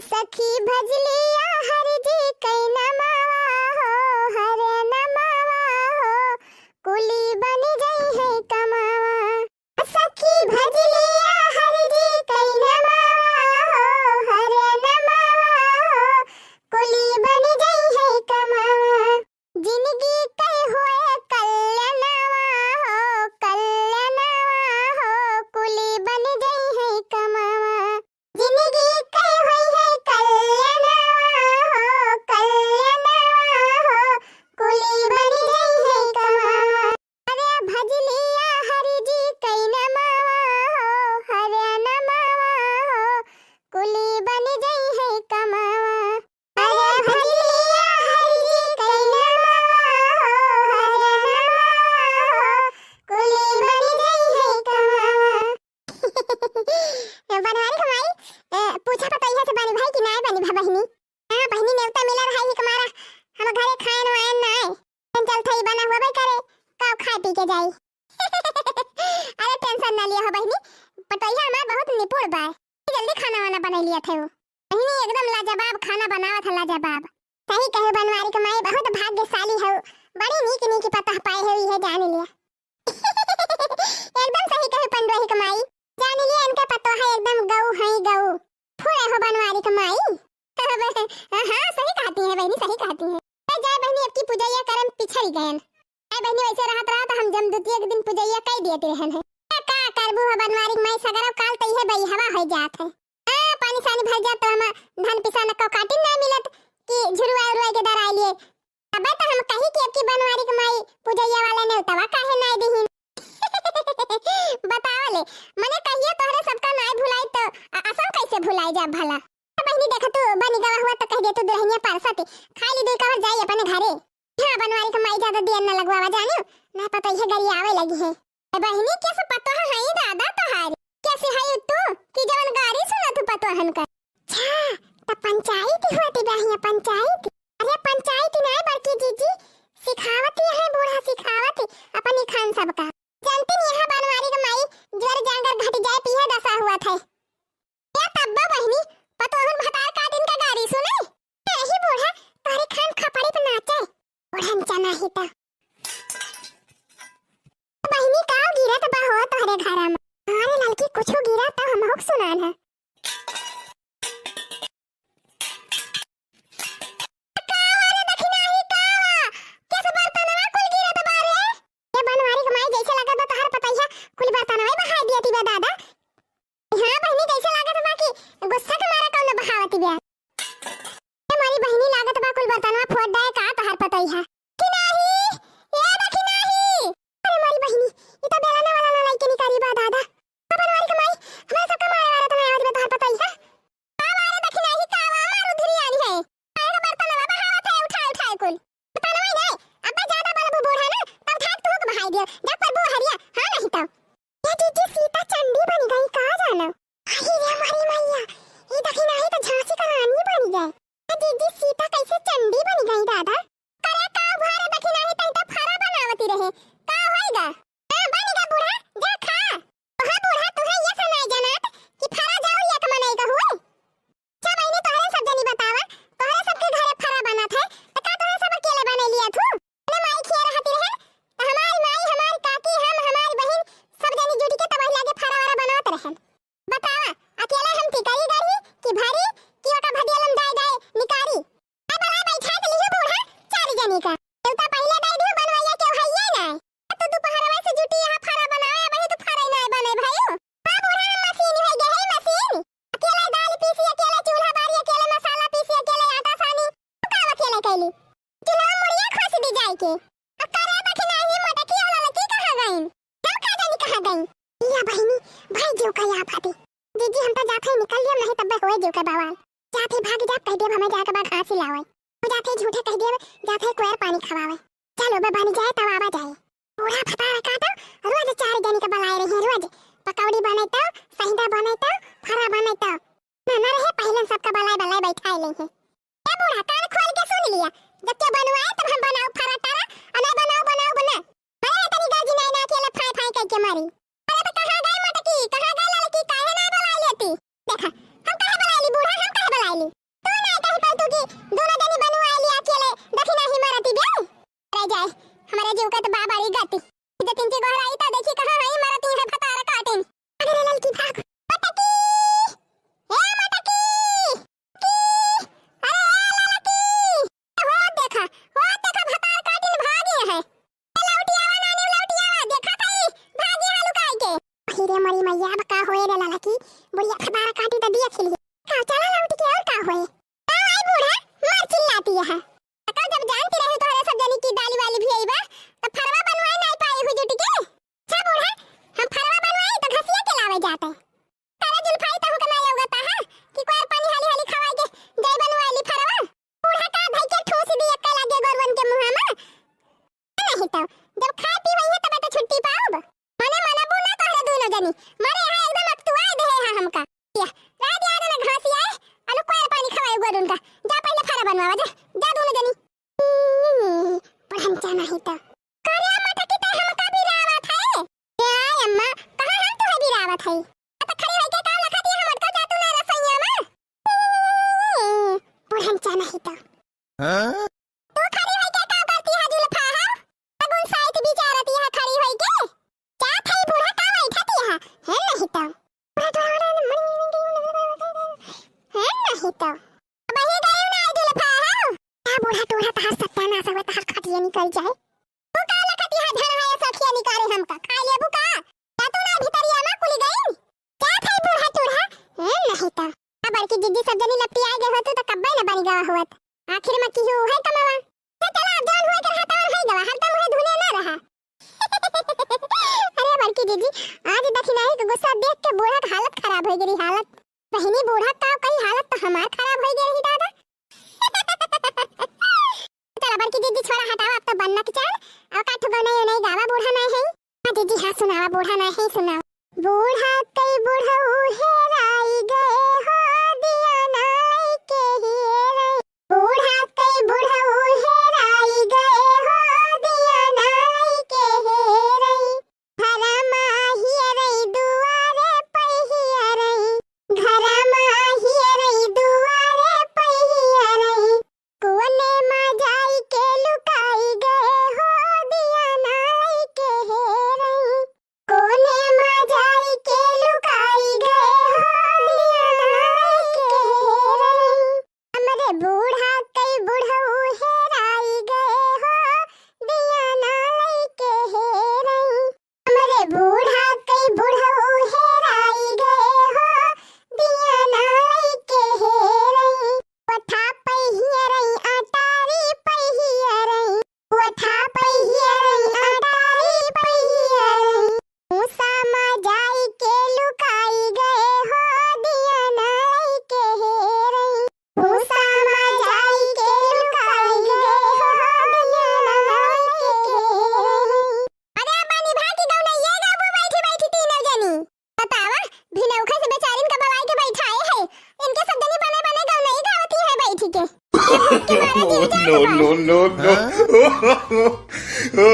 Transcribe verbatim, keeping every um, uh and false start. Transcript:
सखी भजलिया हरि जी कई नमावा हो, हर नमावा हो, कुली बनि जइहैं कमावा। सखी भजलिया हरि जी कई नमावा हो, हर नमावा हो, कुली बनि जइहैं कमावा। जिनगी कई होए कल्याणवा हो, कल्याणवा हो, कुली बनि जइहैं कमावा। जिनगी कई होइहैं कल्याणवा हो, कल्याणवा हो, कुली बनि जइहैं कमावा। अरे भजलिया हरि जी कई नमावा हो, हर नमावा हो, कुली बनि जइहैं कमावा। अरे भजलिया हरि जी कई नमावा हो, हर नमावा हो, कुली बनि जइहैं कमावा। बनवारी क माई, ए, पूछा पतोहिया से बनी भाई कि नाय बनी भा बहिनी? हाँ बहिनी, नेवता मिला रहा ही हमारा, हम घरे खाएन वाएन नाय। हम चल थई बना हुआ भाई करे, का खाए पी के जाई। अरे tension ना लिया हो बहिनी, पतोहिया हमार बहुत निपुण बा, जल्दी खाना वाना बनाई लिया थे वो। बहिनी एकदम लाजवाब खाना बनावत है, लाजवाब। सही कहे बनवारी क माई, बहुत भाग्यशाली हो, बड़ी नीक नीक पतोह पाए हो, इहे जान लिया। एकदम सही कहे पंडोही क माई, जान लिया इनका पतोह है एकदम गऊ है गऊ। फुरे हो बनवारी क माई। हाँ सही कहती है बहिनी, सही कहती है। ए, जाए बहिनी, अब की पुजैया करम पिछड़ी गयन। ए बहिनी, वैसे रहत रहा तो हम जमदुतिया के दिन पुजैया कई दिए रहन है। ए, का करबू हो बनवारी क माई, सगरो काल तो इहे बई हवा हो जात है। हाँ, पानी सानी भर जात तो हम धान पिसान को काटिन ना मिलत कि झुरुआ उरुआ के दराई लिए। अबे तो हम कही कि अब की बनवारी क माई पुजैया वाला नेवतवा काहे नाय दिहिन। बतावा ले, मने कहियो तोहरे सबका नाय भुलाई तो अ-, असम कैसे भुलाई जा भला? बहिनी, देखा तू बनी गवा हुआ तो कह दे तू दुल्हनिया पारसा ती, खाली दुई कवर जाई अपने घरे। हाँ, बनवारी क माई ज्यादा दिया न लगवावा जानियो, ना पता इहे गरी आवे लगी है। ए बहिनी, कैसे पतोह हई दादा तोहारी? कैसे हई तू कि जवन गारी सुनत हू पतोहन का? अच्छा, त पंचायत होती बहिया, पंचायत। अरे पंचायत नाय बड़की जीजी, सिखावत है बूढ़ा, सिखावत है अपनी खान सबका। जानती नहीं है बनवारी क माई, ज्वर जांगर घट जाए पीहे दशा हुआ थे। या तब्बा बहिनी, पतोहन भतार का दिन का गारी सुने? यही बूढ़ा तोहरे खान खपड़ी पे नाचे। बूढ़न चना ही त। बहिनी, का गिरत बा हो तोहरे घरा में? अरे ललकी, कुछ गिरा त हमहू के सुनान है। का हो रे दखिनाही, का हो? कैसे बर्तनवा कुल गिरत बा रे? ये बनवारी क माई, जैसे लागत बा तोहार पतैया कुल बर्तनवा ही बहाई दिया थी बे दादा। हाँ बहिनी, जैसे लागत बा कि गुस्सा के मारे कौनो बहावत बिया। ए मोरी बहिनी, लागत बा कुल बर्तनवा फोड़ दे का तोहार पतैया। कि नाही, ए देखी नाही। अरे मोरी बहिनी, ई तो बेलना वाला ना लइके निकारी बा दादा। बनवारी क माई, हमरा सबका मारे वाला तो ना आवत बा तोहार पतैया। का मारे देखी नाही, का वा मारू धुरी आनी है। काहे का बर्तनवा बहावत है उठाए उठाए कुल। बर्तनवा ही नहीं, अब ज्यादा बोलबू बूढ़ा ना, तब धाक तू के बहाई दियो, जब पर बूढ़ हरिया, हाँ नहीं तो। ये जीजी सीता चंडी बन गई का जानो। अरे रे हमारी मैया, ये देखी नाही तो झांसी का रानी बन गई। ये जीजी सीता कैसे चंडी बन गई दादा? करे का भर देखी नाही तई तो फरा बनावती रहे। का होएगा? हाँ, बन गा बूढ़ा, जा खा। ओहा बूढ़ा, तुहे ये सुनाई जनात कि फरा जाऊ या कमनाई का हुए? अच्छा बहिनी, तोहरे सब जनी बतावा, तोहरे सबके घरे फरा बनत है, त का तोहरे सब अकेले बनैलिया थू? अपने माई खिया रहती रहन, त हमारी माई, हमारी काकी, हम, हमारी बहिन, सब जनी जुट के तब वही लागे फरा वरा बनावत रहन। बतावा, अकेले हम टिकरी गढ़ी कि भरी कि ओका भदियलम दाई दाई निकारी? ए बला बैठा त लिहो बूढ़ा, चार जनी का। देवता पहिले दाई दियो बनवैया के हइये ना। तो दोपहरवा से जुटी यहाँ फरा बनावे, अबही तो फरा ही ना बने भाइयों। हाँ बूढ़ा, हम मशीन हो गए, है मशीन। अकेले दाल पीसी, अकेले चूल्हा बारी, अकेले मसाला पीसी, अकेले आटा सानी। तू का अकेले कैली? चूल्हा मुड़िया खोस दी जाए के। अब करे बखी नाही मोटकी वाला लड़की कहाँ गईन? हम का जानी कहाँ गईन? या बहिनी, भाई जो का या फाटी। जीजी हम तो जाते ही निकल लिया, नहीं तब्बे होए जो का बवाल। जाते भाग जा, कह दिया हमें जाके बाद घास ही लावे। वो जाते झूठे कह दिया, जाते कुएर पानी खवावे। चलो बे बन जाए तब आवा जाए। बूढ़ा फटारा का तो रोज चार जनी के बुलाए रही है, रोज पकौड़ी बने तो, सहिंदा बने तो, फरा बने तो। ना, ना रहे पहले सबका बुलाए बुलाए बैठाए ले है। ए बूढ़ा कान खोल के सुन लिया, जब के बनवाए तब हम बनाओ फरा टारा, आ ना बनाओ, बनाओ बना। मैं तनी गर्जी नहीं ना अकेले फाई फाई कह के मारी। अरे तो कहाँ गए मोटकी, कहाँ गए लड़की, काहे ना बुला लेती? देखा, हम काहे बुलाइली बूढ़ा, हम काहे बुलाइली? बाबा जा, जा दोनों जनी। बुढ़न जाना ही तो। करे मटकी ते हमका बिरावत है। ए अम्मा, कहाँ हम तुहे बिरावत है? तो खड़ी होइके का लखत है हमर का जातू ना रसोइया में? बुढ़न जाना ही तो। हाँ? तू खड़ी होइके का करती है जुल्फा, हाँ? अगुन साइत बिचारती है खड़ी होइके। जात है बूढ़ा का बैठती है? है नहीं तो। है नहीं तो। अब ही गई ना जुल्फा, हाँ? का बूढ़ा टूढ़ा तहार सत्यानाश होवे, तहार खटिया निकल जाए। तू का लखती है धन है सखिया निकाले हमका? खा लेबू का? का तू ना भितरिया में कुली गई? जात है बूढ़ा टूढ़ा। ए, नहीं तो। अब बड़की जिज्जी सब जनी लपटी आ गए होतू तो कब्बे न बन गवा होत। आखिर में की हो है कमावा। तो चला अब जौन हुए के रहा तवन है गवा, हरदम हुए धुने ना रहा। अरे बड़की जिज्जी, आज दखिनाही के गुस्सा देख के बूढ़ा के हालत खराब हो गई, हालत। बहिनी बूढ़ा का कही हालत तो हमार खराब हो गई रही दादा। चला बड़की जिज्जी छोड़ा हटावा, अब तो बन्ना के चाल। अब का ठो गौनई उनई गावा, बूढ़ा ना है। हाँ जिज्जी हाँ सुनावा, बूढ़ा ना है सुनावा। बूढ़ा कई बुढ़ऊ हेराई गए हो, दिया ना लइके हेराई। बूढ़ा कई बुढ़ऊ हेराई गए हो, दिया ना लइके हेराई। घरमा हियरई दुआरे पै हियरई, घरमा हियरई दुआरे पै हियरई। कोने मा जाई के लुकाई गए हो, दिया ना लइके हेरई। कोने मा जाई के लुकाई गए हो, दिया ना लइके हेरई। हमरे बूढ़ा कई बुढ़ऊ हेराई गए हो, दिया ना लइके हेरई। हमरे बूढ़ा कई बुढ़ऊ हेराई गए हो, दिया ना लइके हेरई। ओठा पै हियरई, अटारी पै हियरई। ओठा पै हियरई, अटारी पै हियरई। भूसा मा जाई के लुकाई गए हो, दिया ना लइके हेरई। भूसा मा जाई के लुकाई गए हो, दिया ना लइके हेरई। अरे अब बानी भागी गौनई ये गाबू बैठी बैठी तीनों जनी। बतावा, भिनौखा से बेचारिन का बवाई के बैठाए है। इनके सब जनी बने बने गौनई गावती है बैठी के। ये भूख के मारे जीव जात बा। No, no, no, no।